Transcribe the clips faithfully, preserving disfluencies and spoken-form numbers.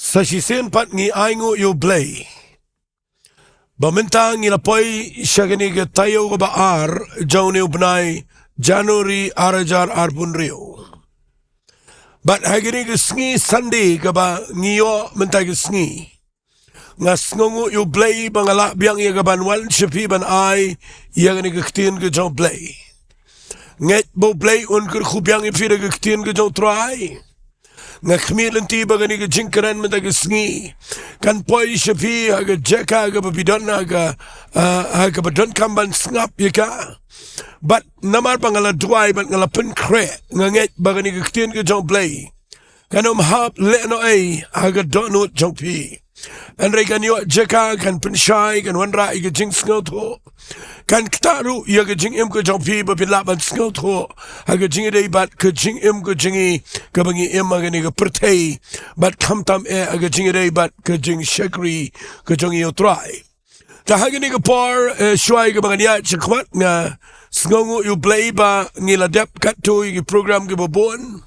Sa shisien pat ngi ainguh ïa U Blei ba mynta ngi la poi sha kane ka taïew kaba ar jong une u bnai January ar hajar arphew hynriew. Bad ha kane ka sngi Sunday kaba ngi ïoh mynta ka sngi, nga sngewnguh ïa U Blei ba nga lah biang ïa kaban wan sha phi ban ai ïa kane ka ktien ka jong U Blei. Ngeit ba U Blei un kyrkhu biang ïa phi da ka ktien ka jong U Trai. Nga khmih lynti ba kane ka jingkren mynta ka sngi kan poi sha phi ha ka jaka kaba phi don ha ka, ah, ha kaba donkam ban sngap ïa ka. Bad namar ba nga la duwai bad nga la pynkhreh, nga ngeit ba kane ka ktien ka jong U Blei kan ym hap leh noh ei ha ka dohnud jong phi. Hynrei kan ïoh jaka, kan pynshai, kan wanrah ïa ka jingsngewthuh. Kan ktah ruh ïa ka jingim ka jong phi ba phin lah ban sngewthuh ha ka jingïadei bad ka jingim ka jong ngi kaba ngi im ha kane ka pyrthei, bad khamtam eh ha ka jingïadei bad ka jingshakri ka jong ngi ïa U Trai. Te ha kane ka por, eh, shuwa ïa kaba ngan ïaid shakhmat, nga sngewnguh ïa U Blei ba ngi la dep katto ïa ki program kiba bun.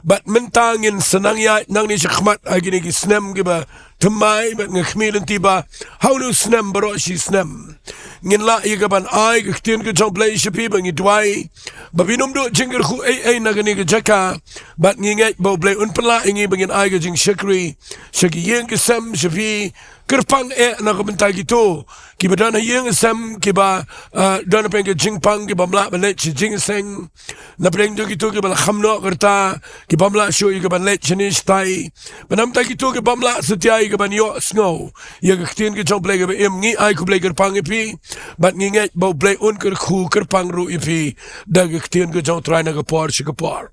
Bad mynta ngin sa nang ïaid nangne shakhmat ha kine ki snem kiba thymmai, bad nga khmih lynti ba ha une u snem baroh shi snem ngin lah ïa kaban ai ka ktien ka jong U Blei sha phi, ba ngi duwai ba phin ym duh jingkyrkhu ei ei na kane ka jaka. Bad ngi ngeit ba U Blei un pynlah ïa ngi ba ngin ai ka jingshakri sha ki ïing ki sem, sha phi, kyrpang eh na ka bynta kito kiba don ha ïing ha sem, kiba, ah, don ha pdeng ka jingpang, ki bym lah ban leit sha jingseng. Na pdeng jong kito kiba la kham noh ka rta, ki bym lah shuh ïa kaban leit shane shatai. Bad na bynta kito ki bym lah satia ïa kaban ïohsngew ïa ka ktien ka jong U Blei kaba im, ngi ai khublei kyrpang ïa phi. Bad ngi ngeit ba U Blei un kyrkhu kyrpang ruh ïa phi da ka ktien ka jong U Trai na ka por sha ka por.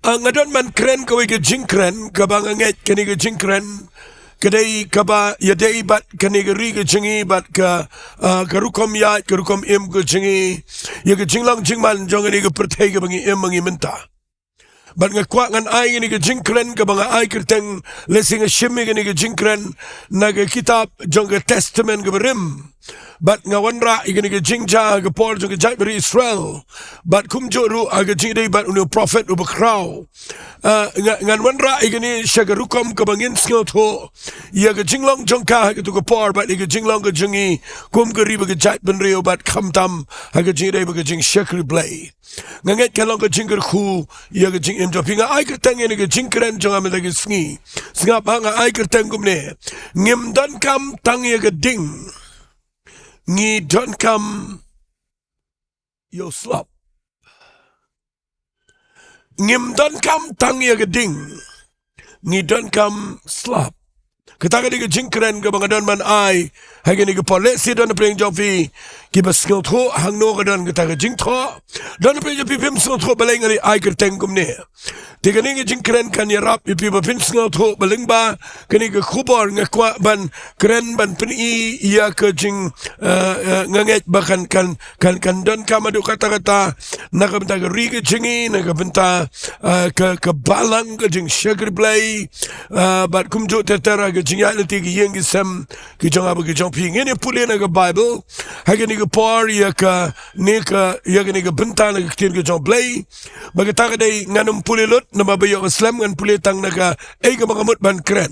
Ah, nga don ban kren kawei ka jingkren kaba nga ngeit kane ka jingkren ka dei kaba ïadei bad kane ka ri ka jong ngi, bad ka, ah, ka rukom ïaid, ka rukom im ka jong ngi, ïa ka jinglong jingman jong kane ka pyrthei kaba ngi im ma ngi mynta. Bad nga kwah ngan ai kane ka jingkren kaba nga ai kyrteng, lehse nga shim ïa kane ka jingkren na ka kitab jong ka Testament kaba rim. Bad nga wanrah ïa kane ka jingjia ha ka por jong ka jaitbynriew Israel. Bad kumjuh ruh ha ka jingïadei bad une u prophet uba khraw. Ah, nga, ngan wanrah ïa kane sha ka rukom kaba ngin sngewthuh ïa ka jinglong jong ka ha kato ka por, bad ïa ka jinglong ka jong ngi kum ka ri bad ka jaitbynriew, bad khamtam ha ka jingïadei bad ka jingshakri Blei. Nga ngeit kan long ka jingkyrkhu ïa ka jingim jong phi. Nga ai kyrteng ïa kane ka jingkren jong nga mynta ka sngi. Sngap ha, nga ai kyrteng kumne: Ngim donkam tang ïa ka ding, ngi donkam ïa u slap. Ngim donkam tang ïa ka ding, ngi donkam slap. Kata ka dei ka jingkren kaba nga don ban ai ha kane ka por. Lehse don na pdeng jong phi kiba sngewthuh hangno ka don kata ka jingthoh. Don na pdeng jong phi phim sngewthuh, balei nga dei ai kyrteng kumne. Te kane ka jingkren kan ïarap ïa phi ba phin sngewthuh ba lyngba kane ka khubor nga kwah ban kren, ban pyni ïa ka jing, eh, eh, nga ngeit ba kan, kan, kan, kan donkam haduh katta katta na ka bynta ka ri ka jong ngi, na ka bynta, eh, ka, ka balang, ka jingshakri Blei, eh, bad kumjuh ter ter ha ka jingïaid lynti ki ïing ki sem ki jong nga bad ki jong phi. Ngin ïa pule na ka Baibl ha kane ka por ïa kane ka, ïa kane ka bynta na ka ktien ka jong U Blei. Bad kata ka dei, ngan ym pule lut namar ba ïoh ka slem, ngan pule tang na kaei kaba nga mut ban kren.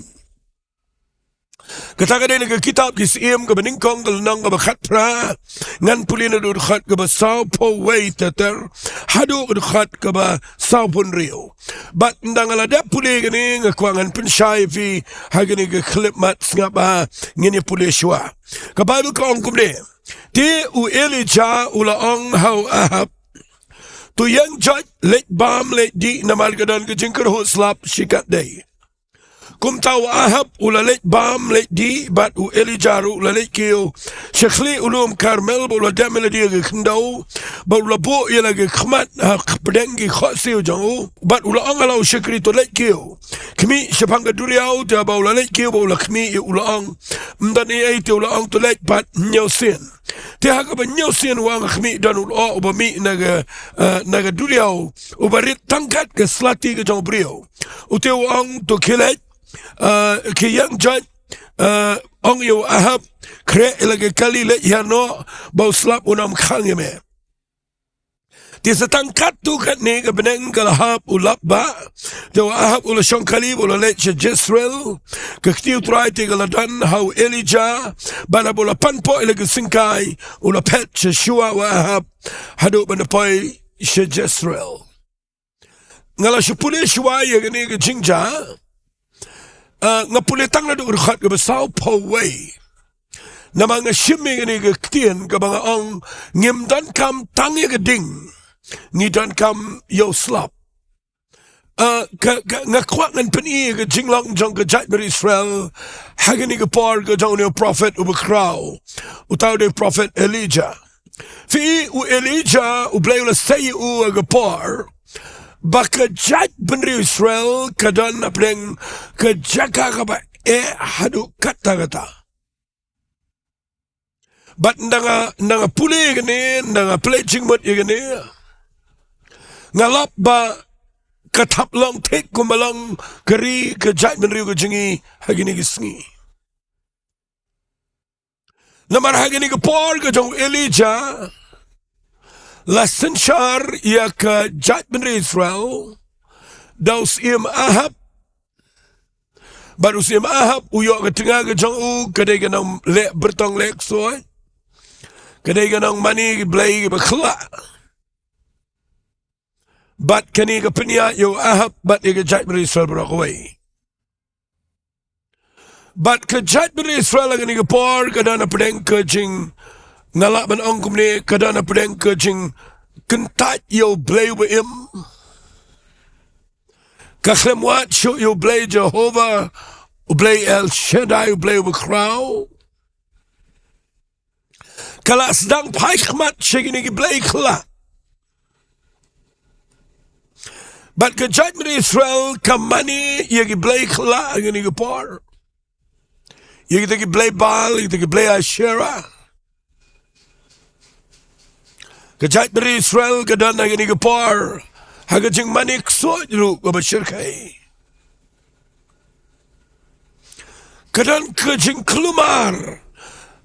Kata ka dei na ka kitab Ki Syiem kaba nyngkong, ka lynnong kaba khatphra. Ngan pule naduh dkhot kaba sawphew wei ter ter haduh dkhot kaba sawphew hynriew. Bad ynda nga la dep pule kane, nga kwah ngan pynshai ïa phi ha kane ka khyllipmat. Sngap ha, ngin ïa pule shuwa. Ka Baibl ka ong kumne: Te u Elijah u la ong ha u Ahab: To ïeng joit, leit bam leit dih, namar ka don ka jingkyrhuh slap shikatdei. Kumta u Ahab u la leit bam leit dih, bad u Elijah ruh u la leit kiew sha khlieh u lum Karmel, bad u la dem ïa lade ha ka khyndew, bad u la buh ïa la ka khmat ha pdeng ki khohsiew jong u, bad u la ong ha la u shakri: To leit kiew, khmih shaphang ka duriaw. Te haba u la leit kiew bad u la khmih, u la ong, ym don ei ei. Te u la ong: To leit pat hynñiew sien. Te ha kaba hynñiew sien u ong, khmih, don u lyoh uba mih na ka, eh, na ka duriaw, uba rit tang kat ka slati ka jong u briew. Ute u ong: To khie leit, eh, khie ïeng joit, eh, ong ïa u Ahab: Khreh ïa la ka kali, leit hiar noh, ba u slap un ym khang ïa me. Te sa tang katto katne ka bneng ka la hap u lap ba, te u Ahab u la shong kali, u la leit sha Jezreel. Ka kti U Trai te ka la don ha u Elijah, bad haba u la pan poi la ka syngkai, u la phet sha shuwa u Ahab, haduh ban da poi sha Jezreel. Nga la shu pule shuwa ïa kane ka jingjia. Ah, nga pule tang naduh ka dkhot kaba saw phew wei. Namar nga shim ïa kane ka ktien kaba nga ong, ngim donkam tang ïa ka ding, ngi donkam ïa u slap. Ah, ka, ka, nga kwah ngan pyni ïa ka jinglong jong ka jaitbynriew Israel ha kane ka por ka jong une u prophet uba khraw, uta u dei u prophet Elijah. Phi i, u Elijah, U Blei u la sei ïa u ha ka por ba ka jaitbynriew Israel ka don hapdeng ka jaka kaba eh haduh katta katta. Bad ynda nga, ynda nga pule ïa kane, ynda nga pule jingmut ïa kane, nga lap ba ka thap long thik kumba long ka ri ka jaitbynriew ka jong ngi ha kine ki sngi. Namar ha kane ka por ka jong u Elijah, la synshar ïa ka jaitbynriew Israel da u Syiem Ahab. Bad u Syiem Ahab u ïoh ka tnga ka jong u, ka dei ka nongleh byrtong leh ksuid, ka dei ka nongmane ki blei kiba khyllah. Bad kane ka pynïaid ïa u Ahab bad ïa ka jaitbynriew Israel baroh kawei. Bad ka jaitbynriew Israel ha kane ka por ka don hapdeng ka jing, nga lah ban ong kumne, ka don hapdeng ka jingkyntait ïa U Blei uba im. Ka khlem wad shuh ïa U Blei Jehovah, U Blei El Shaddai, U Blei uba khraw. Ka la sdang phai khmat sha kine ki blei khyllah. Bad ka jaitbynriew Israel ka mane ïa ki blei khyllah ha kine ki por. Ïa kita ki blei Baal, ïa kita ki blei Asherah. Ka jaitbynriew Israel ka don ha kine ki por ha ka jingmane ksuid ruh kaba shyrkhei. Ka don ka jingkulmar.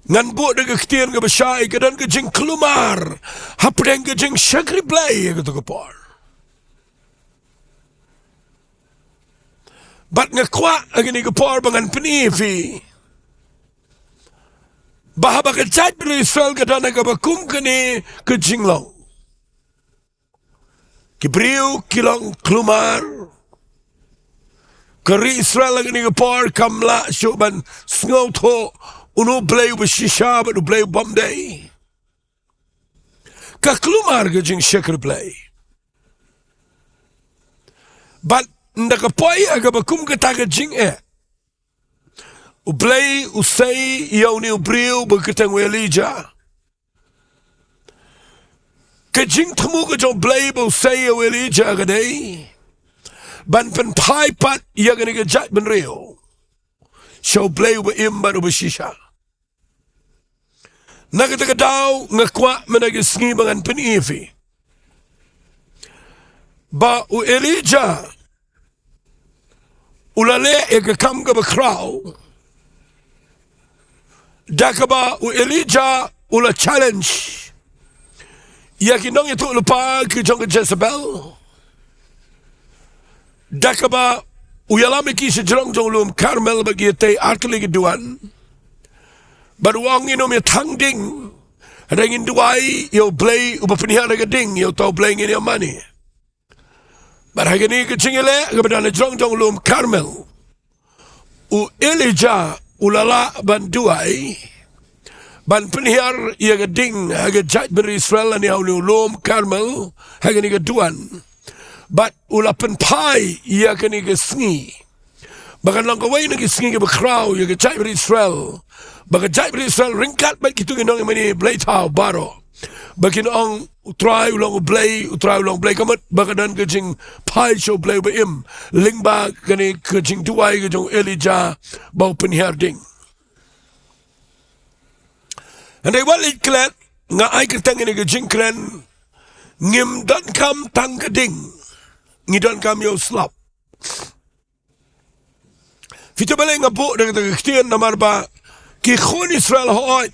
Ngan buh da ka ktien kaba shai, ka don ka jingkulmar hapdeng ka jingshakri Blei ha kata ka por. Bad nga kwah ha kane ka por ba ngan pyni ïa phi ba haba ka jaitbynriew Israel ka don ha kaba kum kane ka jinglong, ki briew ki long kulmar. Ka ri Israel ha kane ka por kam lah shuh ban sngewthuh uno u blei uba shisha bad u blei u bym dei. Ka kulmar ka jingshakri Blei. Bad ynda ka poi ha kaba kum kata ka jingeh, U Blei u sei ïa une u briew ba kyrteng u Elijah. Ka jingthmu ka jong U Blei ba u sei ïa u Elijah ka dei ban pynphai pat ïa kane ka jaitbynriew sha U Blei uba im bad uba shisha. Na kata ka daw nga kwah mynta ka sngi ba ngan pyni ïa phi ba u Elijah u la leh ïa ka kam kaba khraw, da kaba u Elijah u la challenge ïa ki nongïathuhlypa ki jong ka Jezebel, da kaba u ïalam ïa ki sha jrong jong u lum Karmel bad ki ïatei artylli ki duwan. Bad u ong, ngin ym ïa thang ding, hynrei ngin duwai ïa U Blei uba pynhiar ïa ka ding, ïa uta U Blei ngin ïa mane. Bad ha kane ka jingïaleh kaba don ha jrong jong u lum Karmel, u Elijah u la lah ban duwai ban pynhiar ïa ka ding ha ka jaitbynriew Israel lane ha une u lum Karmel ha kane ka duwan. Bad u la pynphai ïa kane ka sngi ba kan long kawei na ki sngi kiba khraw ïa ka jaitbynriew Israel, ba ka jaitbynriew Israel ryngkat bad kito ki nongïamane blei thaw baroh ba kin ong, U Trai u long U Blei, U Trai u long U Blei, ka mut ba ka don ka jingphai sha U Blei uba im lyngba kane ka jingduwai ka jong u Elijah ba u pynhiar ding. Hynrei wat leit klet, nga ai kyrteng ïa kane ka jingkren, ngim donkam tang ka ding, ngi donkam ïa u slap. Phi tip balei nga buh da kata ka ktien? Namar ba ki khun Israel hooid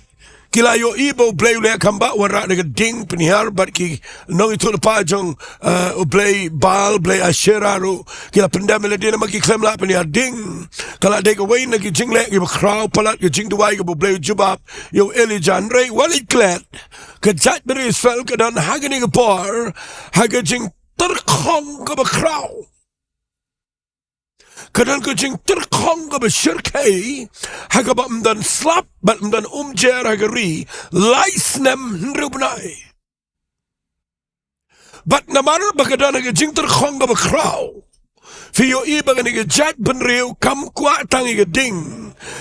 ki la ïohi ba U Blei u leh kam ba wanrah da ka ding pynhiar, bad ki nongïathuhlypa jong, eh, u blei Baal, blei Asherah ruh, ki la pyndem ïa lade namar ki khlem lah pynhiar ding. Ka la dei kawei na ki jingleh kiba khraw palat, ka jingduwai kaba U Blei u jubab ïa u Elijah. Hynrei wat leit klet, ka jaitbynriew Israel ka don ha kane ka por ha ka jingtyrkhong kaba khraw. Ka don ka jingtyrkhong kaba shyrkhei, ha kaba ym don slap bad ym don umjer ha ka ri lai snem hynriew bnai. Bad namar ba ka don ha ka jingtyrkhong kaba khraw, phi ïohi ba kane ka jaitbynriew kam kwah tang ïa ka ding,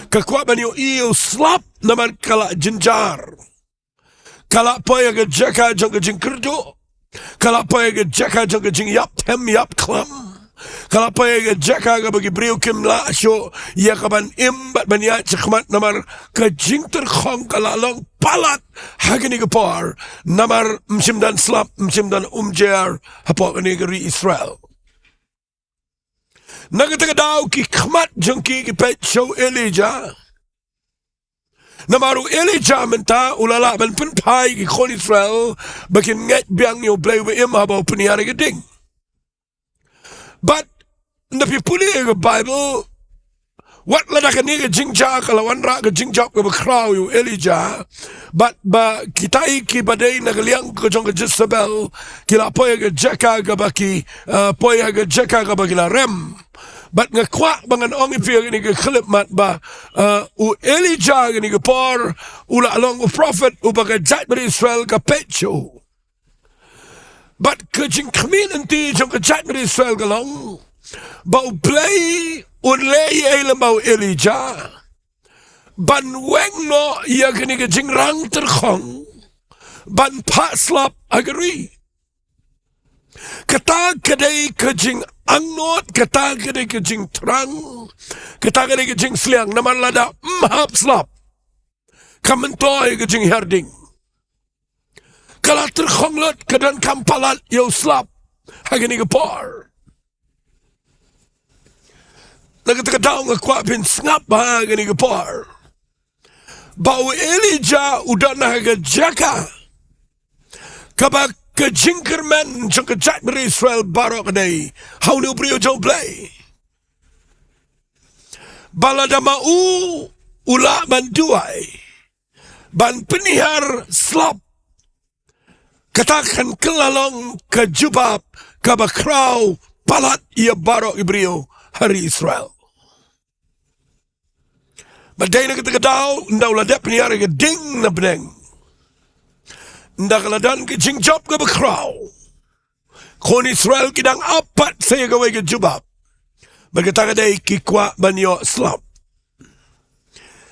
ka kwah ban ïohi ïa u slap namar ka la jynjar. Ka la poi ha ka jaka jong ka jingkyrduh. Ka la poi ha ka jaka jong ka jingïap them ïap khlam. Ka la poi ha ka jaka kaba ki briew kim lah shuh ïa ka ban im bad ban ïaid shakhmat namar ka jingtyrkhong ka la long palat ha kane ka por. Namar ym shym don slap, ym shym don umjer hapoh kane ka ri Israel. Na kata ka daw ki khmat jong ki ki peit sha u Elijah. Namar u Elijah mynta u la lah ban pynphai ki khun Israel ba kin ngeit biang ïa u Blei uba im haba u pynhiar ïa ka ding. Bad ynda phi pule ïa ka Baibl, wat lada kane ka jingjia ka la wanrah ka jingjop kaba khraw ïa u Elijah, bad ba kita kiba dei na ka liang ka jong ka Jezebel ki la poi ha ka jaka kaba ki, eh, poi ha ka jaka kaba ki la rem. Bad nga kwah ba ngan ong ïa phi ha kane ka khyllipmat ba, eh, u Elijah ha kane ka por u la long u prophet uba ka jaitbynriew Israel ka peit sha u. Bad ka jingkhmih lynti jong ka jaitbynriew Israel ka long ba u Blei un leh ei lem bad u Elijah ban weng noh ïa kane ka jingrang tyrkhong ban phah slap ha ka ri. Kata ka dei ka jingangnud, kata ka dei ka jingthrang, kata ka dei ka jingsliang, namar lada ym hap slap ka myntoi ka jinghiar ding. Ka la tyrkhong lut, ka donkam palat ïa u slap ha kane ka por. Na kata ka daw nga kwah phin sngap ha kane ka por ba u Elijah u don ha ka jaka kaba ka jingkyrmen jong ka jaitbynriew Israel baroh ka dei ha une u briew jong u Blei. Ba lada ma u u lah ban duwai ban pynhiar slap, kata kan kylla long ka jubab kaba khraw palat ïa baroh ki briew ha ri Israel. Bad dei na kata ka daw, ynda u la dep pynhiar ïa ka ding na bneng, ynda ka la don ka jingjop kaba khraw, khun Israel ki dang ap pat sa ïa kawei ka jubab. Bad kata ka dei ki kwah ban ïoh slap.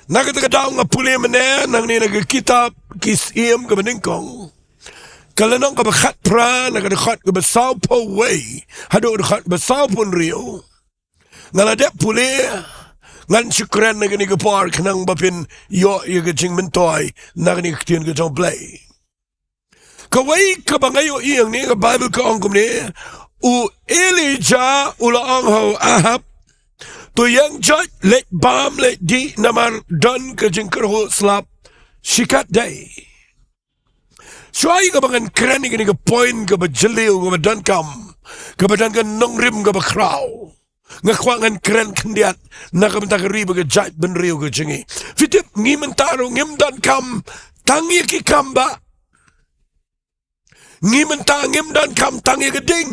Na kata ka daw nga pule mynne nangne na ka kitab Ki Syiem kaba nyngkong, ka lynnong kaba khatphra, na ka dkhot kaba sawphew wei haduh ka dkhot kaba sawphew hynriew. Nga la dep pule, ngan shu kren ha kane ka por khnang ba phin ïoh ïa ka jingmyntoi na kane ka ktien ka jong u Blei. Kawei kaba nga ïohi hangne, ka Baibl ka ong kumne, u Elijah u la ong ha u Ahab, to ïeng joit, leit bam leit dih namar don ka jingkyrhuh slap shikatdei. Shuwa ïa kaba ngan kren ïa kane ka point kaba jylliew, kaba donkam, kaba don ka nongrim kaba khraw, nga kwah ngan kren khyndiat na ka bynta ka ri bad ka jaitbynriew ka jong ngi. Phi tip, ngi mynta ruh ngim donkam tang ïa ki kam ba. Ngi mynta ngim donkam tang ïa ka ding.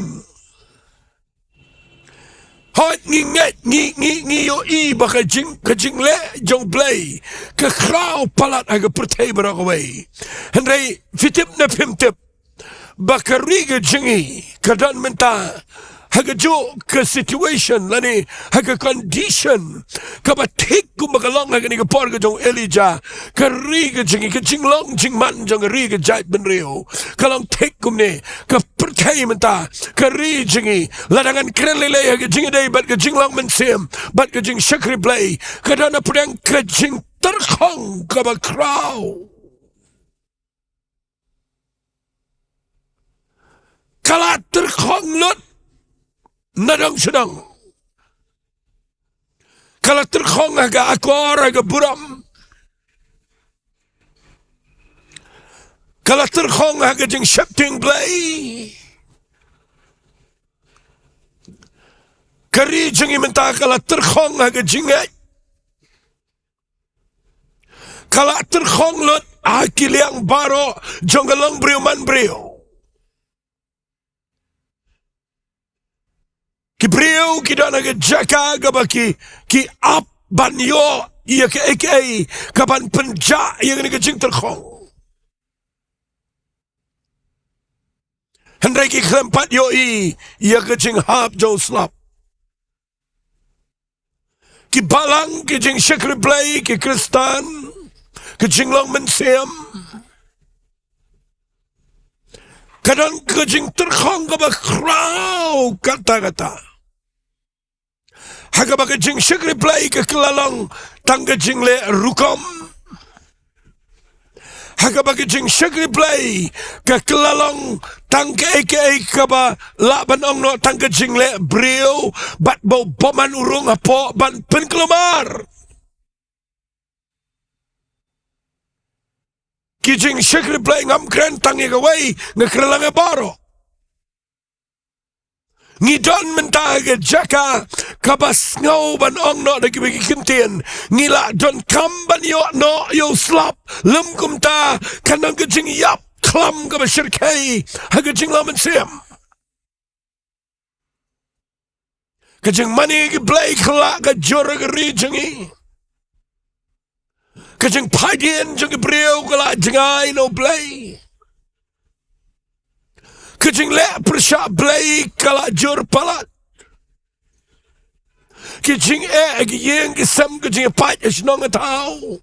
Hooid, ngi ngeit, ngi, ngi, ngi ïohi ba ka jing, ka jingleh jong u Blei ka khraw palat ha ka pyrthei baroh kawei. Hynrei phi tip ne phim tip ba ka ri ka jong ngi ka don mynta ha kajuh ka situation lane ha ka condition kaba thik kumba ka long ha kane ka por ka jong u Elijah. Ka ri ka jong ngi, ka jinglong jingman jong ka ri ka jaitbynriew ka long thik kumne. Ka pyrthei mynta, ka ri jong ngi, lada ngan kren lei lei ha ka jingïadei bad ka jinglong mynsiem bad ka jingshakri Blei, ka don hapdeng ka jingtyrkhong kaba khraw. Ka la tyrkhong lut na dong sha dong. Ka la tyrkhong ha ka akor, ha ka burom. Ka la tyrkhong ha ka jingsheptieng Blei. Ka ri jong ngi mynta ka la tyrkhong ha ka jingngeit. Ka la tyrkhong lut ha ki liang baroh jong ka longbriew manbriew. Ki briew ki don ha ka jaka kaba ki, ki ap ban ïoh ïa kaei kaei kaban pynjah ïa kane ka jingtyrkhong. Hynrei ki khlem pat ïohi ïa ka jinghap jong u slap. Ki balang, ki jingshakri Blei, ki Khristan, ki jinglong mynsiem. Ka don ka jingtyrkhong kaba khraw katta katta. Ha kaba ka jingshakri Blei ka kylla long tang ka jingleh rukom. Ha kaba ka jingshakri Blei ka kylla long tang kaei kaei kaba lah ban ong noh tang ka jingleh briew, bad ba u bymman u rung hapoh ban pynkulmar. Ki jingshakri Blei ngam kren tang ïa kawei, nga kren lang ïa baroh. Ngi don mynta ha ka jaka kaba sngew ban ong noh da kiba ki ktien, ngi lah donkam ban ïoh noh ïa u slap, lym kumta kan don ka jingïap khlam kaba shyrkhei ha ka jinglong mynsiem. Ka jingmane ki blei ka la ka jur ha ka ri jong ngi. Ka jingphaidien jong ki briew ka la jngai na u Blei. Ka jingleh pyrshah Blei ka la jur palat. Ki jingeh ha ki ïing ki sem, ka jingpait ha shnong ha thaw.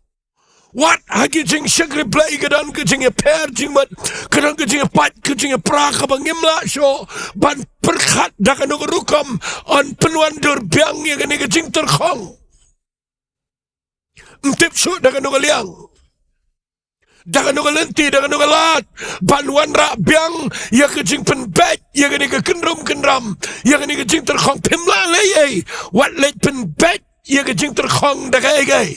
Wat ha ki jingshakri Blei ka don ka jingïapher jingmut, ka don ka jingïapait, ka jingïapra kaba ngim lah shuh ban pyrkhat da kano ka rukom yn pynwandur biang ïa kane ka jingtyrkhong. Ym tip shuh da kano ka liang, da kano ka lynti, da kano ka lad ban wanrah biang ïa ka jingpynbeit ïa kane ka kynrum kynram, ïa kane ka jingtyrkhong. Phim lah leh ei ei, wat leit pynbeit ïa ka jingtyrkhong da kaei kaei.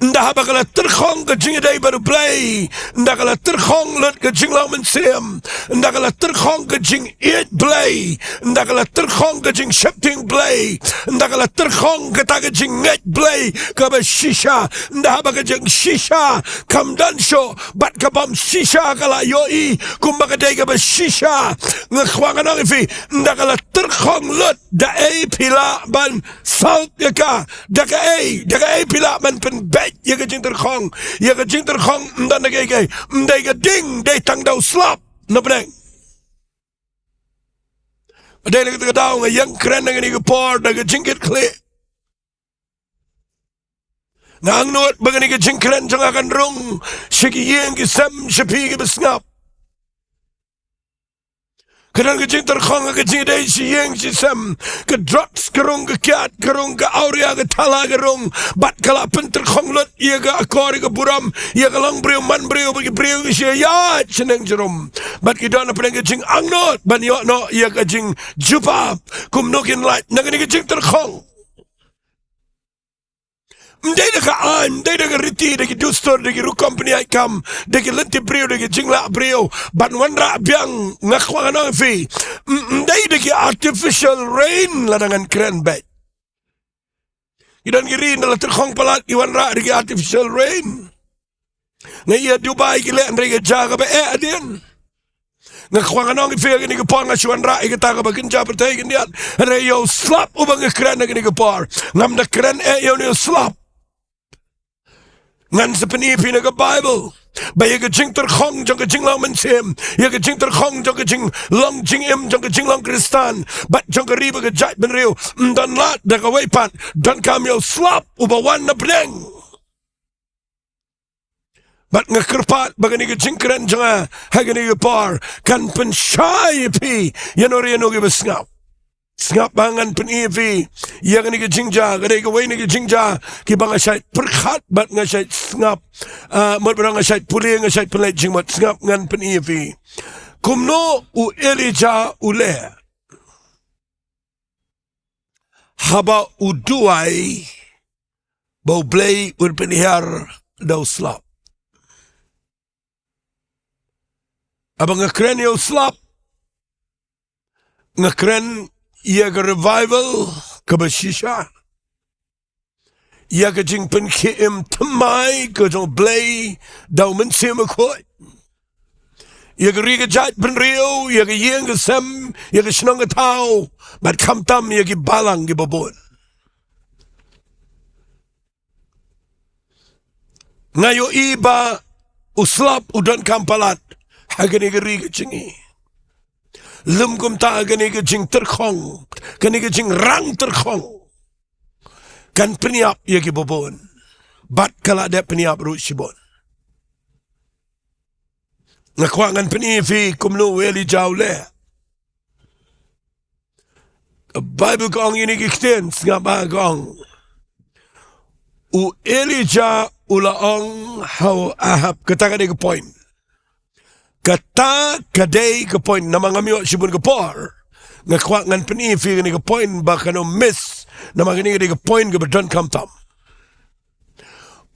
Ynda haba ka la tyrkhong ka jingïadei bad u Blei, ynda ka la tyrkhong lut ka jinglong mynsiem, ynda ka la tyrkhong ka jingïeit Blei, ynda ka la tyrkhong ka jingsheptieng Blei, ynda ka la tyrkhong kata ka jingngeit Blei kaba shisha, ynda haba ka jingshisha kam don shuh bad ka bym shisha ka la ïohi kumba ka dei kaba shisha, nga kwah ngan ong ïa phi, ynda ka la tyrkhong lut, da ei phi lah ban salt ïa ka? Da kaei, da kaei phi lah ban pynbeit ïa ka jingtyrkhong? Ïa ka jingtyrkhong ym don da kaei kaei. Ym dei ka ding, dei tang da u slap na pdeng. Ba dei la kata ka daw nga ïeng kren ha kane ka por da ka jingkitkhlieh. Nga angnud ba kane ka jingkren jong nga kan rung sha ki ïing ki sem, sha phi kiba sngap. Ka don ka jingtyrkhong ha ka jingïadei shi ïing shi sem. Ka drugs ka rung, ka kiad ka rung, ka awria ka thala ka rung. Bad ka la pyntyrkhong lut ïa ka akor, ïa ka burom, ïa ka longbriew manbriew, bad ki briew ki shu ïaid shaneng sharum. Bad ki don hapdeng ka jingangnud ban ïoh noh ïa ka jingjubab kumno kin lait na kane ka jingtyrkhong. Ym dei da ka aiñ, ym dei da ka riti, da ki dustur, da ki rukom pynïaid kam, da ki lynti briew, da ki jinglah briew ban wanrah biang. Nga kwah ngan ong ïa phi, ym, ym dei da ki artificial rain lada ngan kren beit. Ki don ki ri ynda la tyrkhong palat ki wanrah da ki artificial rain. Nga ïa Dubai ki leh, hynrei ka jaka ba eh hadien. Nga kwah ngan ong ïa phi ha kane ka por, nga shu wanrah ïa kata kaba kynja pyrthei khyndiat. Hynrei ïa u slap uba nga kren ha kane ka por, ngam da kren eh ïa une u slap. Ngan sa pyni ïa phi na ka Baibl ba ïa ka jingtyrkhong jong ka jinglong mynsiem, ïa ka jingtyrkhong jong ka jinglong jingim, jong ka jinglong Khristan bad jong ka ri bad ka jaitbynriew, ym don lad da kawei pat, donkam ïa u slap uba wan na pdeng. Bad nga kyrpad ba kane ka jingkren jong nga ha kane ka por kan pynshai ïa phi, ïa no re ïa no kiba sngap. Sngap ba ngan pyni ïa phi ïa kane ka jingjia, ka dei kawei na ki jingjia kiba nga shait pyrkhat bad nga shait sngap. Ah, mut ba nga shait pule, nga shait pynleit jingmut. Sngap, ngan pyni ïa phi kumno u Elijah u leh haba u duwai ba U Blei un pynhiar da u slap. Haba nga kren ïa u slap, nga kren ïa ka revival kaba shisha, ïa ka jingpynkhie im thymmai ka jong U Blei da U Mynsiem Bakhuid, ïa ka ri ka jaitbynriew, ïa ka ïing ka sem, ïa ka shnong ka thaw, bad khamtam ïa ki balang kiba bun. Nga ïohi ba u slap u donkam palat ha kane ka ri ka jong ngi. Lym kumta, kane ka jingtyrkhong, kane ka jingrang tyrkhong kan pynïap ïa kiba bun, bad ka la dep pynïap ruh shibun. Nga kwah ngan pyni ïa phi kumno u Elijah u leh. Ka Baibl ka ong ïa kine ki ktien, sngap ba ka ong, u Elijah u la ong ha u Ahab. Kata ka dei ka point. Kata ka dei ka point. Namar ngam ïoh shibun ka por, nga kwah ngan pyni ïa phi kane ka point ba kan ym miss. Namar kane ka dei ka point kaba donkam tam.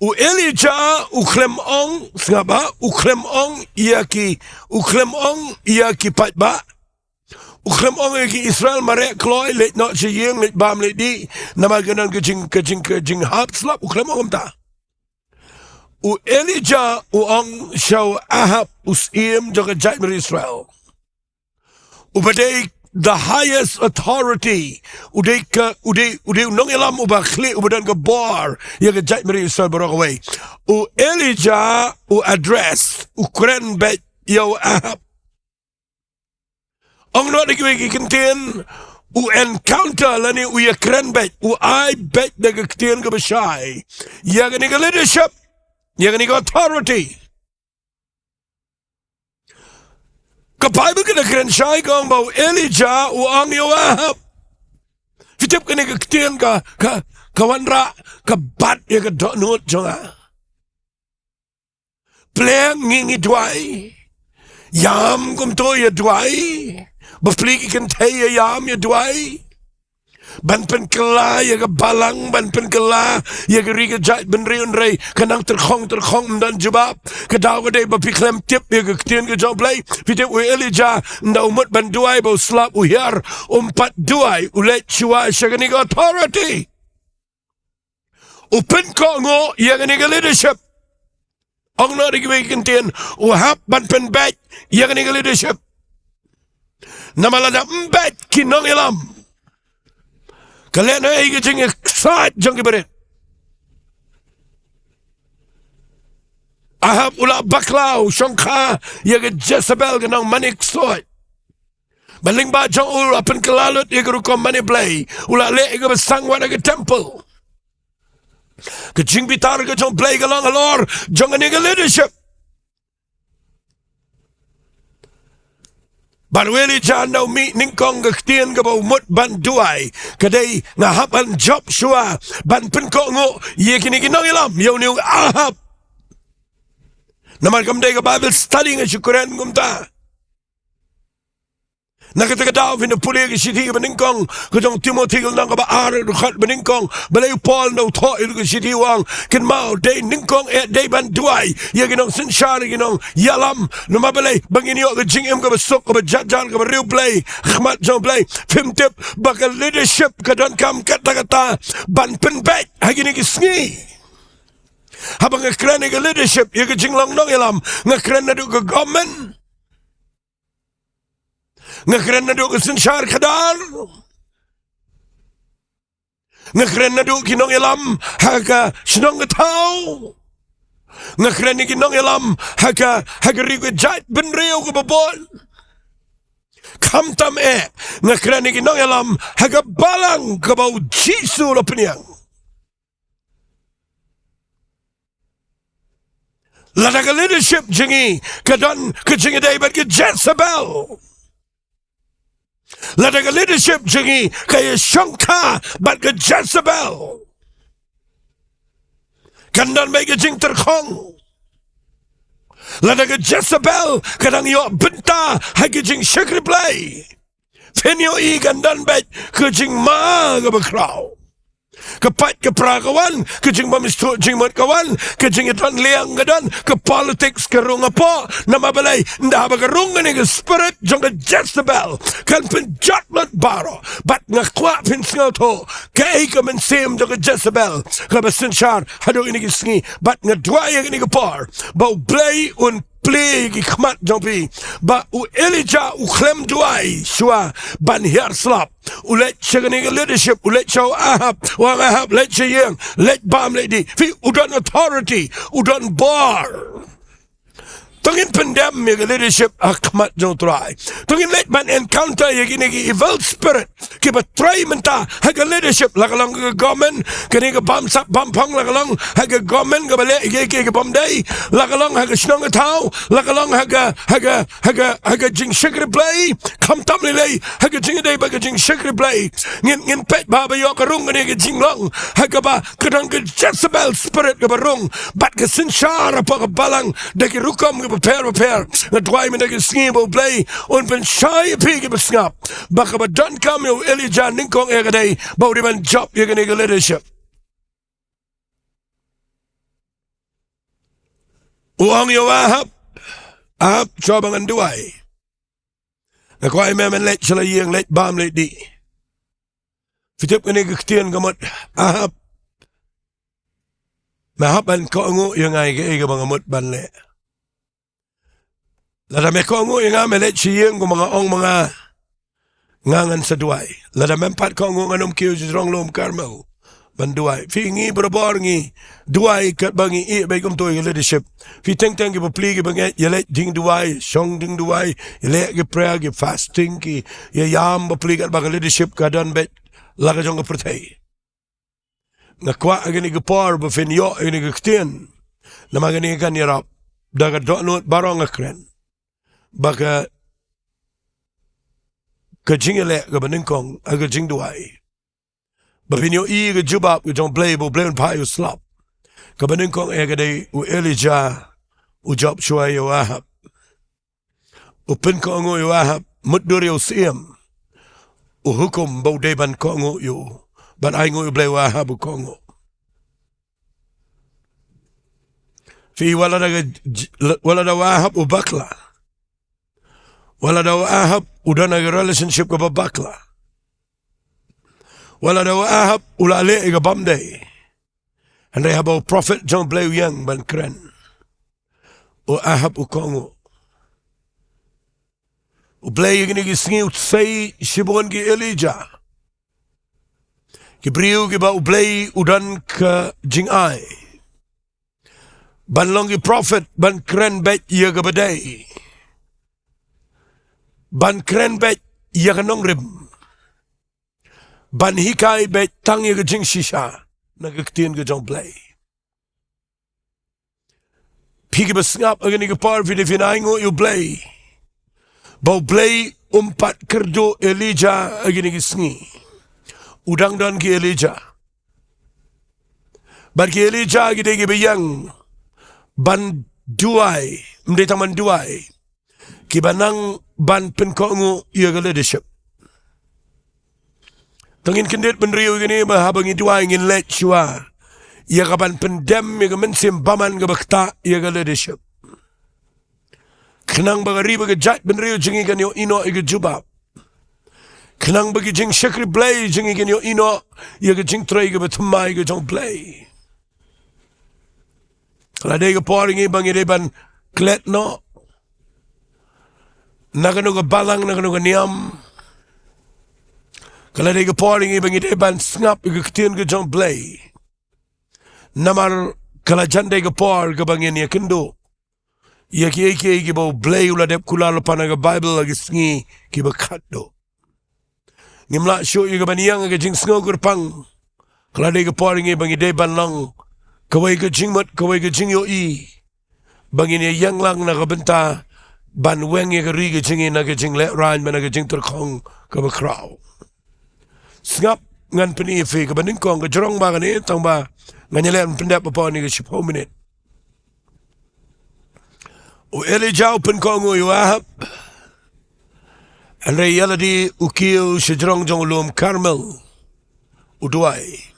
U Elijah u khlem ong, sngap ba, u khlem ong ïa ki, u khlem ong ïa ki paidbah, u khlem ong ïa ki Israel, mareh kloi, leit noh sha ïing, leit bam, leit dih, namar ka don ka jing, ka jing, ka jinghap slap, u khlem ong kumta. U Elijah u ong sha u Ahab, u syiem jong ka jaitbynriew Israel, uba dei the highest authority, u dei ka, u dei, u dei u nongïalam uba khlieh, uba don ka bor ïa ka jaitbynriew Israel baroh kawei. U Elijah u address, u kren beit ïa u Ahab. Ong noh da kiwei ki ktien, u encounter lane u ïakren beit, u ai beit da ka ktien kaba shai ïa kane ka leadership, ïa kane ka authority. Ka Baibl ka da kren shai, ka ong ba u Elijah u ong ïa u Ahab. Phi tip kane ka ktien ka, ka, ka wanrah, ka bat ïa ka dohnud jong nga. Pleng ngi ngi duwai. Ïam kumto ïa duwai. Bapli ki kynthei ïa ïam ïa duwai. Ban pynkylla ïa ka balang, ban pynkylla ïa ka ri ka jaitbynriew, hynrei ka nang tyrkhong tyrkhong, ym don jubab. Ka daw ka dei ba phi khlem tip ïa ka ktien ka jong U Blei. Phi tip u Elijah, ynda u mut ban duwai ba u slap u hiar, um pat duwai, u leit shuwa sha kane ka authority. U pynkohnguh ïa kane ka leadership. Ong noh da kiwei ki ktien, u hap ban pynbeit ïa kane ka leadership. Namar lada ym beit ki nongïalam, ka leh noh ïa ka jingïaksaid jong ki barit. Ahab u la bakla, u shongkha ïa ka Jezebel, ka nongmane ksuid. Ba lyngba jong u la pynkylla lut ïa ka rukom mane blei, u la leh ïa kaba sangwar ha ka temple. Ka jingbitar ka jong U Blei ka long halor jong kane ka leadership. Bad u Elijah, ynda u mih nyngkong, ka ktien kaba u mut ban duwai ka dei, nga hap ban jop shuwa ban pynkohnguh ïa kine ki nongïalam, ïa une u Ahab. Namar kam dei ka Bible study, nga shu kren kumta. Na kata ka daw phin da pule ka shithi kaba nyngkong ka jong u Timothi, ka lynnong kaba ar, dkhot ba nyngkong. Balei u Paul ynda u thoh ïa ka shithi u ong, kynmaw, dei nyngkong eh, dei ban duwai ïa ki nongsynshar, ïa ki nongïalam. Namar balei? Ba ngin ïoh ka jingim kaba suk, kaba jynjar, kaba riewblei ha khmat jong U Blei. Phim tip ba ka leadership ka donkam katta katta ban pynbeit ha kine ki sngi. Haba nga kren ïa ka leadership, ïa ka jinglong nongïalam, nga kren naduh ka government, nga kren naduh ka synshar khadar, nga kren naduh ki nongïalam ha ka shnong ka thaw, nga kren ïa ki nongïalam ha ka, ha ka ri ka jaitbynriew kaba bun. Khamtam eh, nga kren ïa ki nongïalam ha ka balang kaba U Jisu u la pynïeng. Lada ka leadership jong ngi ka don ka jingïadei bad ka Jezebel, lada ka leadership jong ngi ka ïashongkha bad ka Jezebel, kan don beit ka jingtyrkhong. Lada ka Jezebel ka dang ïoh bynta ha ka jingshakri Blei, phin ïohi kan don beit ka jingma kaba khraw. Ka pait ka pra ka wan, ka jingbym sngewthuh jingmut ka wan, ka jingïadon liang ka don, ka politics ka rung hapoh. Namar balei? Ynda haba ka rung kane ka spirit jong ka Jezebel, kan pynjot lut baroh. Bad nga kwah phin sngewthuh kaei ka mynsiem jong ka Jezebel kaba synshar haduh kine ki sngi. Bad nga duwai ïa kane ka por ba U Blei un plie ki khmat jong phi. Ba u Elijah u khlem duwai shuwa ban hiar slap. U leit sha kane ka leadership, u leit sha u Ahab, u ong, Ahab, leit sha ïing, leit bam, leit dih. Phi, u don authority, u don bor. To ngin pyndem ïa ka leadership ha khmat jong U Trai. To ngin leit ban encounter ïa kine ki evil spirit kiba trei mynta ha ka leadership, la ka long ka government, kane ka bam sap bam phong, la ka long ha ka government kaba leh ïa kiei kiei ki bym dei, la ka long ha ka shnong ka thaw, la ka long ha ka, ha ka, ha ka, ha ka jingshakri Blei, khamtam lei lei ha ka jingïadei bad ka jingshakri Blei. Ngin, ngin peit ba haba ïoh ka rung kane ka jinglong ha kaba ka don ka Jezebel spirit kaba rung bad ka synshar hapoh ka balang da ki rukom kiba pher bapher. Nga duwai mynta ka sngi ba U Blei un pynshai ïa phi kiba sngap ba kaba donkam ïa u Elijah nyngkong eh ka dei ba u dei ban jop ïa kane ka leadership. U ong ïa u Ahab, Ahab, shuwa ba ngan duwai, nga kwah ïa me men leit sha la ïing, leit bam, leit dih. Phi tip kane ka ktien ka mut, Ahab, me hap ban kohnguh ïa nga ïa kaei kaba nga mut ban leh. Lada me kohnguh ïa nga, me leit sha ïing kumba nga ong ma nga, nga ngan sa duwai. Lada mem pat kohnguh, ngan ym kiew sha jrong lum Karmel ban duwai. Phi, ngi barabor ngi duwai katba ngi ïeh beit kumto ïa ka leadership. Phi, teng teng ki bapli kiba ngeit ïaleit ding duwai, shong ding duwai, ïaleh ki prayer, ki fasting, ki ïaïam bapli katba ka leadership ka don beit la ka jong ka pyrthei. Nga kwah ha kane ka por ba phin ïoh ïa kane ka ktien. Namar kane kan ïarap da ka dohnud baroh, nga kren ba ka, ka jingïaleh kaba nyngkong ha ka jingduwai, ba phin ïohi ïa ka jubab ka jong U Blei, ba U Blei un phah ïa u slap. Kaba nyngkong eh ka dei u Elijah u jop shuwa ïa u Ahab. U pynkohnguh ïa u Ahab, mutdur ïa u syiem, u hukum ba u dei ban kohnguh ïa u, ban ainguh ïa U Blei, u Ahab u kohnguh. Phi, wat lada ka j-, wat lada u Ahab u bakla, wat lada u Ahab u don ha ka relationship kaba bakla, wat lada u Ahab u la leh ïa ka bym dei, hynrei haba u prophet jong U Blei u ïeng ban kren, u Ahab u kohnguh. U Blei ha kine ki sngi u sei shibun ki Elijah, ki briew kiba U Blei u don ka jingai ban long ki prophet, ban kren beit ïa kaba dei, ban kren beit ïa ka nongrim, ban hikai beit tang ïa ka jingshisha na ka ktien ka jong U Blei. Phi kiba sngap ha kine ki por, phi dei phin ainguh ïa U Blei ba U Blei um pat kyrduh Elijah ha kine ki sngi. U dang don ki Elijah. Bad ki Elijah ki dei kiba ïeng ban duwai, ym dei tang ban duwai, kiba nang ban pynkohnguh ïa ka leadership. To ngin kyndit bynriew ïa kine ba haba ngi duwai ngin leit shuwa ïa ka ban pyndem ïa ka mynsiem bymman kaba ktah ïa ka leadership. Khnang ba ka ri bad ka jaitbynriew jong ngi kan ïohi noh ïa ka jubab. Khnang ba ki jingshakri Blei jong ngi kan ïohi noh ïa ka jingtrei kaba thymmai ka jong U Blei. Ka la dei ka por ïa ngi ba ngi dei ban klet noh na kano ka balang, na kano ka niam. Ka la dei ka por ïa ngi ba ngi dei ban sngap ïa ka ktien ka jong U Blei. Namar ka la jan dei ka por kaba ngin ïakynduh ïa kiei kiei kiba U Blei u la dep kular lypa na ka Baibl ha ki sngi kiba khatduh. Ngim lah shuh ïa ka ban ïeng ha ka jingsngew kyrpang. Ka la dei ka por ïa ngi ba ngi dei ban long kawei ka jingmut, kawei ka jingïohi, ba ngin ïeng lang na ka bynta ban weng ïa ka ri ka jong ngi na ka jinglehrain bad na ka jingtyrkhong kaba khraw. Sngap, ngan pyni ïa phi kaba nyngkong, ka jrong ba kane, tang ba ngan ïaleh ban pyndep hapoh kane ka shiphew minit. U Elijah u pynkohnguh ïa u Ahab, hynrei ïa lade u kiew sha jrong jong u lum Karmel u duwai.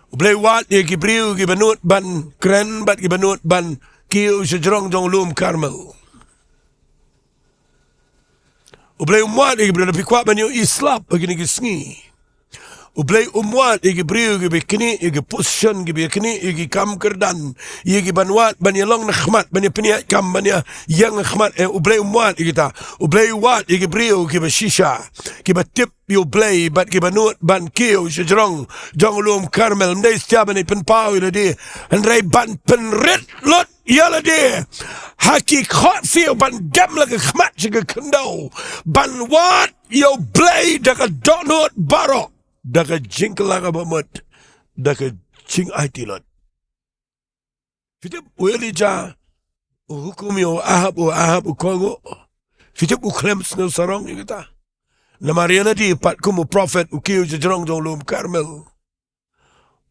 U Blei u wad ïa ki briew kiba nud ban kren bad kiba nud ban kiew sha jrong jong u lum Karmel. U Blei um wad ïa ki briew, lada phi kwah ban ïohi slap ha kine ki sngi. U Blei um wad ïa ki briew kiba knieh ïa ki position, kiba knieh ïa ki kam kyrdan, ïa ki ban wad ban ïalong na khmat, ban ïa pynïaid kam, ban ïa ïeng na khmat, eh, U Blei um wad ïa kita. U Blei u wad ïa ki briew kiba shisha, kiba tip ïa U Blei bad kiba nud ban kiew sha jrong jong u lum Karmel. Ym dei shisha ban ïa pynpaw ïa lade, hynrei ban pynrit lut ïa lade ha ki khohsiew, ban dem la ka khmat sha ka khyndew, ban wad ïa U Blei da ka dohnud baroh, da ka jingkylla kaba mut, da ka jingaiti lut. Phi tip u Elijah u hukum ïa u Ahab, u Ahab u kohnguh. Phi tip u khlem sngewsarong ïa kata. Namar ïa lade pat kum u prophet u kiew sha jrong jong u lum Karmel,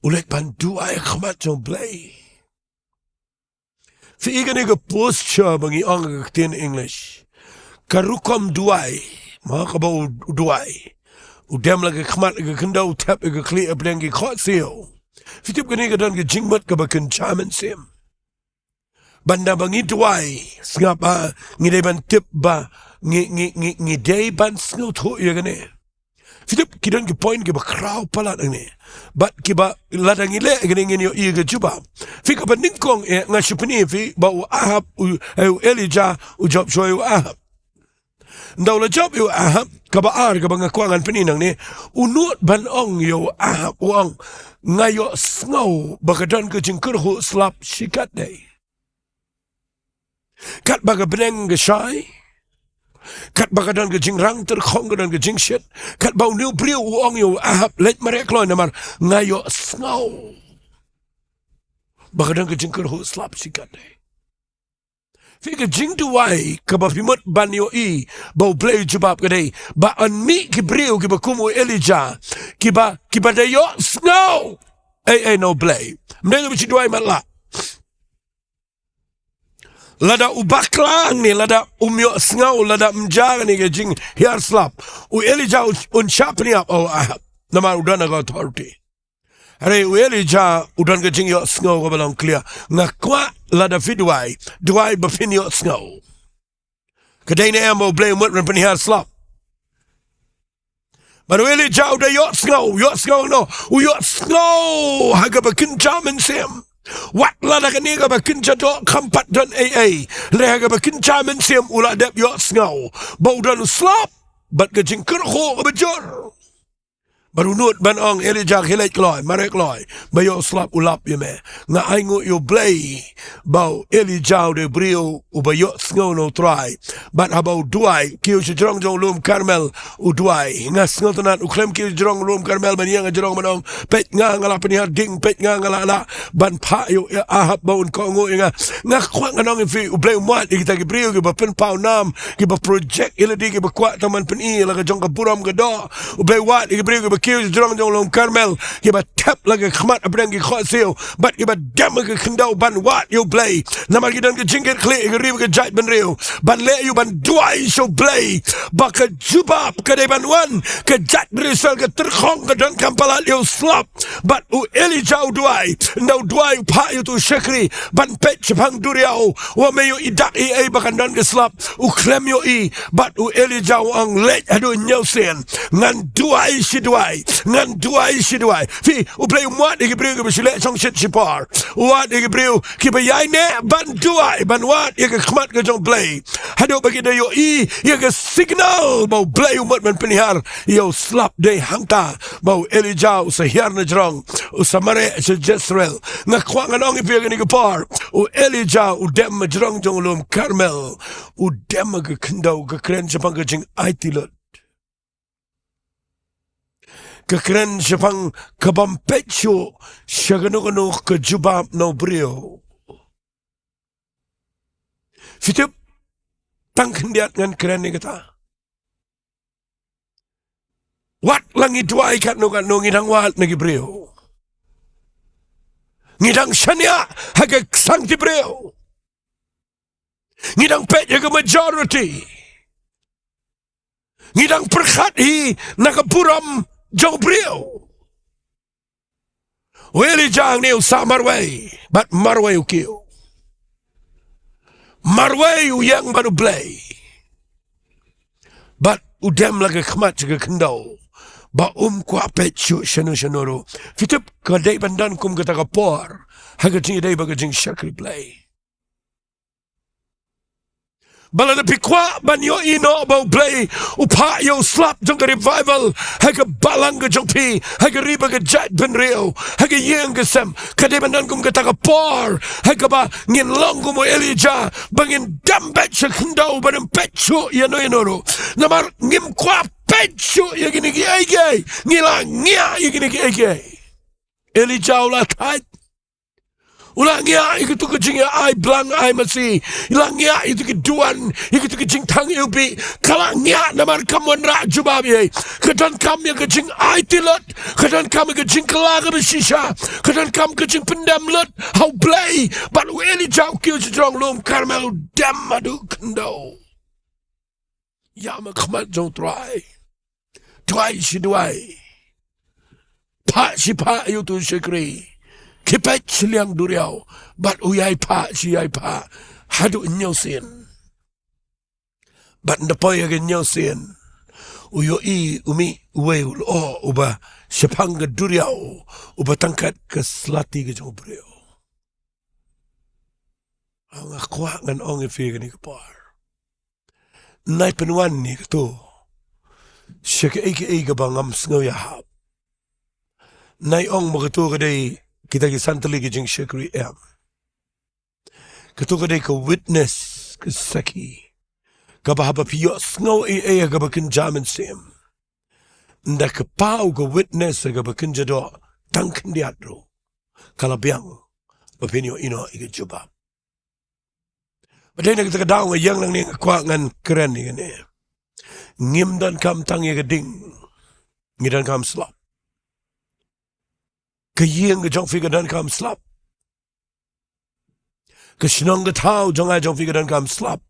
u leit ban duwai ha khmat jong U Blei. Phi i kane ka posture ba ngi ong ha ka ktien English, ka rukom duwai, ma kaba u duwai, u dem la ka khmat ha ka khyndew, u thep ïa ka khlieh hapdeng ki khohsiew. Phi tip kane ka don ka jingmut kaba kynja mynsiem. Ban da ba ngi duwai, sngap, ah, ngi dei ban tip ba ngi, ngi, ngi, ngi dei ban sngewthuh ïa kane. Phi tip, ki don ki point kiba khraw palat hangne, bad kiba lada ngi leh kane ngin ïohi ïa ka jubab. Phi, kaba nyngkong, eh, nga shu pyni ïa phi ba u Ahab, u, eh, u Elijah u jop shuwa ïa u Ahab. Ynda u la jop ïa u Ahab, kaba ar kaba nga kwah ngan pyni nangne, u nud ban ong ïa u Ahab, u ong, nga ïohsngew ba ka don ka jingkyrhuh slap shikatdei. Katba ka bneng ka shai, katba ka don ka jingrang tyrkhong, ka don ka jingshit, katba une u briew u ong ïa u Ahab, leit mareh kloi namar nga ïohsngew ba ka don ka jingkyrhuh slap shikatdei. Phi, ka jingduwai kaba phi mut ban ïohi ba U Blei u jubab ka dei ba yn mih ki briew kiba kum u Elijah, kiba, kiba da ïohsngew ei ei na U Blei. Ym dei ba shu duwai matlah. Lada u bakla hangne, lada um ïohsngew, lada ym jia kane ka jinghiar slap, u Elijah un, un shah pynïap ïa u Ahab namar u don ka authority. Hynrei u Elijah u don ka jingïohsngew kaba long clear. Nga kwah lada phi duwai, duwai ba phin ïohsngew. Ka dei ne em ba U Blei u mut ban pynhiar slap? Bad u Elijah u da ïohsngew, ïohsngew, no, u ïohsngew ha kaba kynja mynsiem. Wat lada kane kaba kynja doh kam pat don ei ei, hynrei ha kaba kynja mynsiem u la dep ïohsngew ba u don u slap bad ka jingkyrhuh kaba jur. Bad u nud ban ong, Elijah, khie leit kloi, mareh kloi, ba ïoh u slap u lap ïa me. Nga ainguh ïa U Blei ba u Elijah u dei u briew uba ïohsngew na U Trai. Bad haba u duwai, kiew sha jrong jong u lum Karmel, u duwai. Nga sngewtynnat u khlem kiew sha jrong u lum Karmel ban ïeng ha jrong ban ong, peit nga, nga la pynhiar ding, peit nga, nga la lah ban phah ïa u Ahab ba un kohnguh ïa nga. Nga kwah ngan ong ïa phi, U Blei um wad ïa kita ki briew kiba pynpaw nam, kiba project ïa lade, kiba kwah tang ban pyni la ka jong ka burom ka doh. U Blei u wad ïa ki briew kiba kiew sha jrong jong u lum Karmel, kiba thep la ka khmat hapdeng ki khohsiew bad kiba dem ha ka khyndew ban wad ïa U Blei. Namar ki don ka jingkitkhlieh ïa ka ri bad ka jaitbynriew. Ban leh aïu? Ban duwai sha U Blei ba ka jubab ka dei ban wan. Ka jaitbynriew Israel ka tyrkhong, ka donkam palat ïa u slap. Bad u Elijah u duwai, ynda u duwai u phah ïa uto u shakri ban peit shaphang duriaw, wat me ïohi dak ei ei ba kan don ka slap. U khlem ïohi, bad u Elijah u ong, leit haduh hynñiew sien, ngan duwai shi duwai, ngan duwai shi duwai. Phi, U Blei um wad ïa ki briew kiba shu leh shongshit shipor. U wad ïa ki briew kiba ïaineh ban duwai, ban wad ïa ka khmat ka jong U Blei, haduh ba ki da ïohi ïa ka signal ba U Blei u mut ban pynhiar ïa u slap. Dei hangta ba u Elijah u sa hiar na jrong, u sa mareh sha Jezreel. Nga kwah ngan ong ïa phi ha kane ka por, u Elijah u dem ha jrong jong u lum Karmel, u dem ha ka khyndew, ka kren shaphang ka jingaiti lut. Ka kren shaphang ka bym peit shuh sha kano kano ka jubab na u briew. Phi tip, tang khyndiat ngan kren ïa kata. Wat la ngi duwai katno katno, ngi dang wad na ki briew. Ngi dang shaniah ha ka sangti briew. Ngi dang peit ïa ka majority. Ngi dang pyrkhat hi na ka burom jong u briew. U Elijah hangne u sah marwei bad marwei u kiew. Marwei u ïeng bad U Blei. Bad u dem la ka khmat sha ka khyndew ba um kwah peit shuh shano shano ruh. Phi tip, ka dei ban don kum kata ka por ha ka jingïadei bad ka jingshakri Blei. Ba lada phi kwah ban ïohi noh ba U Blei u phah ïa u slap jong ka revival ha ka balang ka jong phi, ha ka ri bad ka jaitbynriew, ha ka ïing ka sem, ka dei ban don kum kata ka por ha kaba ngin long kum u Elijah, ba ngin dem beit sha khyndew, ba ngim peit shuh ïano ïano ruh. Namar ngim kwah peit shuh ïa kine kiei kiei. Ngi la ngiah ïa kine kiei kiei. Elijah u la thait. U la ngiah ïa kito ki jingïa ai blang ai masi. U la ngiah ïa kito ki duwan, ïa kito ki jingthang ïa u bih. Ka la ngiah namar kam wanrah jubab ïa. Ka donkam ïa ka jingaiti lut, ka donkam ïa ka jingkylla kaba shisha, ka donkam ka jingpyndem lut ha U Blei. Bad u Elijah u kiew sha jrong lum Karmel, u dem haduh khyndew. Ïa ma khmat jong U Trai. Duwai shi duwai. Phah shi phah ïa uto u shakri. Khie peit shiliang duriaw. Bad u ïai phah shi ïai phah haduh hynñiew sien. Bad ynda poi ha ka hynñiew sien, u ïohi u mih uwei u lyoh uba shaphang ka duriaw, uba tang kat ka slati ka jong u briew. Nga kwah ngan ong ïa phi kane ka por, nai pynwan ïa kato sha kaei kaei kaba ngam sngew ïahap. Nai ong ba kato ka dei kita ki san tylli ki jingshakri, em. Kato ka dei ka witness, ka sakhi, kaba haba phi ïohsngew ei ei ha kaba kynja mynsiem, ynda ka paw ka witness ha kaba kynja doh tang khyndiat ruh, ka la biang ba phin ïohi noh ïa ka jubab. Bad dei na kata ka daw nga ïeng nangne, nga kwah ngan kren ïa kane. Ngim donkam tang ïa ka ding, ngi donkam slap. Ka ïing ka jong phi ka donkam slap. Ka shnong ka thaw jong nga jong phi ka donkam slap.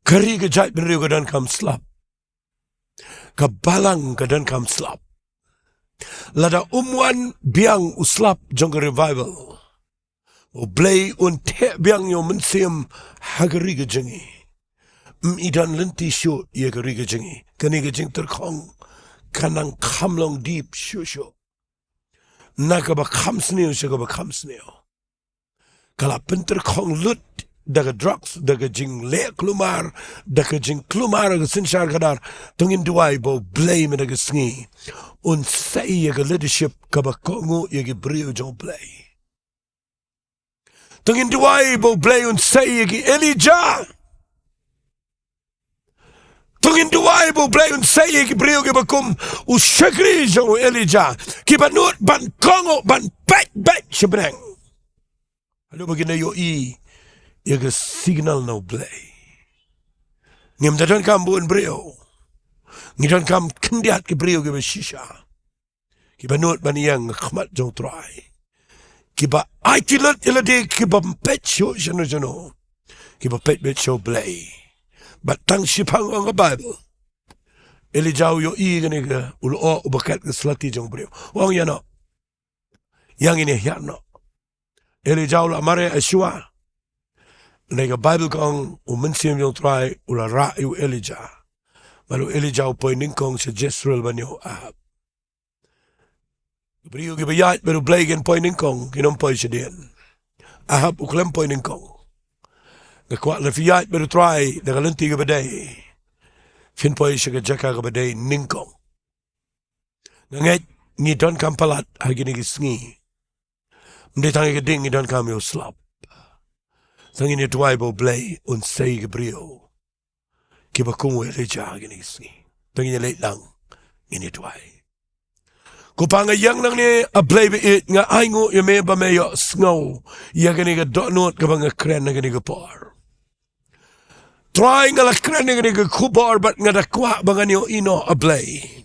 Ka ri ka jaitbynriew ka donkam slap. Ka balang ka donkam slap. Lada um wan biang u slap jong ka revival, U Blei un theh biang ïa u mynsiem ha ka ri ka jong ngi. Ym i don lynti shuh ïa ka ri ka jong ngi. Kane ka jingtyrkhong ka nang kham long deep shuh shuh. Na kaba kham sniew sha kaba kham sniew. Ka la pyntyrkhong lut da ka drugs, da ka jingleh kulmar, da ka jingkulmar ka synshar khadar. To ngin duwai ba U Blei mynta ka sngi un sei ïa ka leadership kaba kohnguh ïa ki briew jong U Blei. To ngin duwai ba U Blei un sei ïa ki Elijah. To ngin duwai ba U Blei un sei ïa ki briew kiba kum u shakri jong u Elijah, kiba nud ban kohnguh, ban peit beit sha bneng. Haduh ba kin da ïohi ïa ka signal na U Blei. Ngim da donkam bun briew. Ngi donkam khyndiat ki briew kiba shisha, kiba nud ban ïeng ha khmat jong U Trai, kiba aiti lut ïa lade, kiba ym peit shuh shano shano, kiba peit beit sha U Blei. Bad tang shiphang ong ka Baibl, Elijah u ïohi kane ka, u lyoh uba kat ka slati jong u briew. U ong, ïa noh, ïa ngin ïa hiar noh. Elijah u la mareh shuwa. Hynrei ka Baibl ka ong, u Mynsiem jong U Trai u la rah ïa u Elijah. Bad u Elijah u poi nyngkong sha Jezreel ban ïa u Ahab. Ki briew kiba ïaid bad U Blei kin poi nyngkong, kin ym poi shadien. Ahab u khlem poi nyngkong. Nga kwah lada phi ïaid bad U Trai da ka lynti kaba dei, phin poi sha ka jaka kaba dei nyngkong. Nga ngeit ngi donkam palat ha kine ki sngi. Ym dei tang ïa ka ding ngi donkam, ïa u slap. To ngin ïa duwai ba U Blei un sei ïa ki briew kiba kum u Elijah ha kine ki sngi. To ngin ïa leit lang, ngin ïa duwai. Ko Pa, nga ïeng nangne, A Blei ba ïeit, nga ainguh ïa me ba me ïohsngew ïa kane ka dohnud kaba nga kren ha kane ka por. Trai, nga la kren ïa kane ka khubor bad nga da kwah ba ngan ïohi noh, A Blei,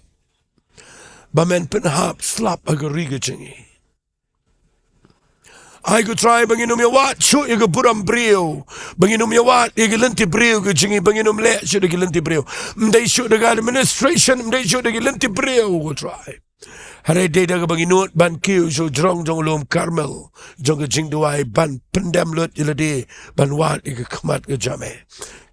ba men pynhap slap ha ka ri ka jong ngi. Ai ko Trai ba ngin ym ïawad shuh ïa ka burom briew, ba ngin ym ïawad ïa ki lynti briew ki jong ngi, ba ngin ym leh shuh da ki lynti briew. Ym dei shuh da ka administration, ym dei shuh da ki lynti briew, ko Trai. Hynrei dei da kaba ngi nud ban kiew sha u jrong jong u lum Karmel jong ka jingduwai, ban pyndem lut ïa lade ban wad ïa ka khmat ka jong me,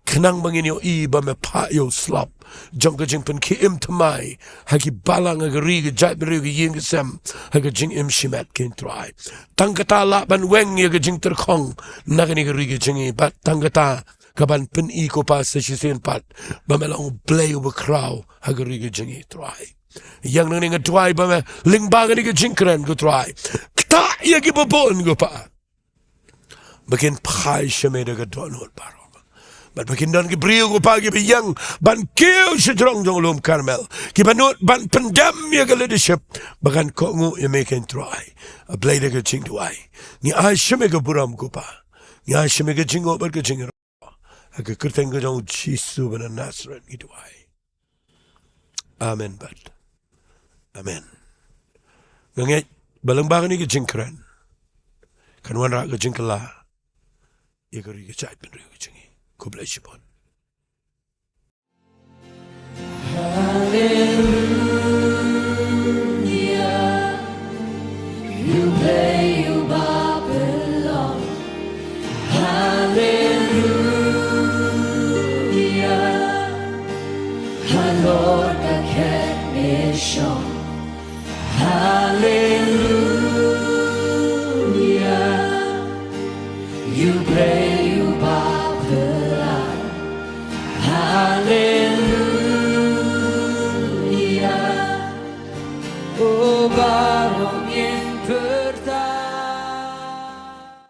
khnang ba ngin ïohi ba me phah ïa u slap jong ka jingpynkhie im thymmai ha ki balang, ha ka ri ka jaitbynriew, ka ïing ka sem, ha ka jingim shimet, ko Trai. Tang kata lah ban weng ïa ka jingtyrkhong na kane ka ri ka jong ngi, bad tang kata ka ban pyni, ko Pa, sa shisien pat ba me long U Blei uba khraw ha ka ri ka jong ngi, Trai. Ïa kane nga duwai ba me lyngba kane ka jingkren, ko Trai, ktah ïa kiba bun, ko Pa, ba kin phai sha me da ka dohnud baroh, bad ba kin don ki briew, ko Pa, kiba ïeng ban kiew sha jrong jong u lum Karmel, kiba nud ban pyndem ïa ka leadership ba kan kohnguh ïa me, ko Trai. A Blei, da ka jingduwai ngi ai sha me ka burom, ko Pa. Ngi ai sha me ka jingnguh bad ka jingïaroh. Ha ka kyrteng ka jong u Jisu ba na Nasareth ngi duwai. Amen bad amen. Nga ngeit ba lyngba kane ka jingkren kan wanrah ka jingkylla ïa ka ri ka jaitbynriew ka jong ngi. Khublei shibun.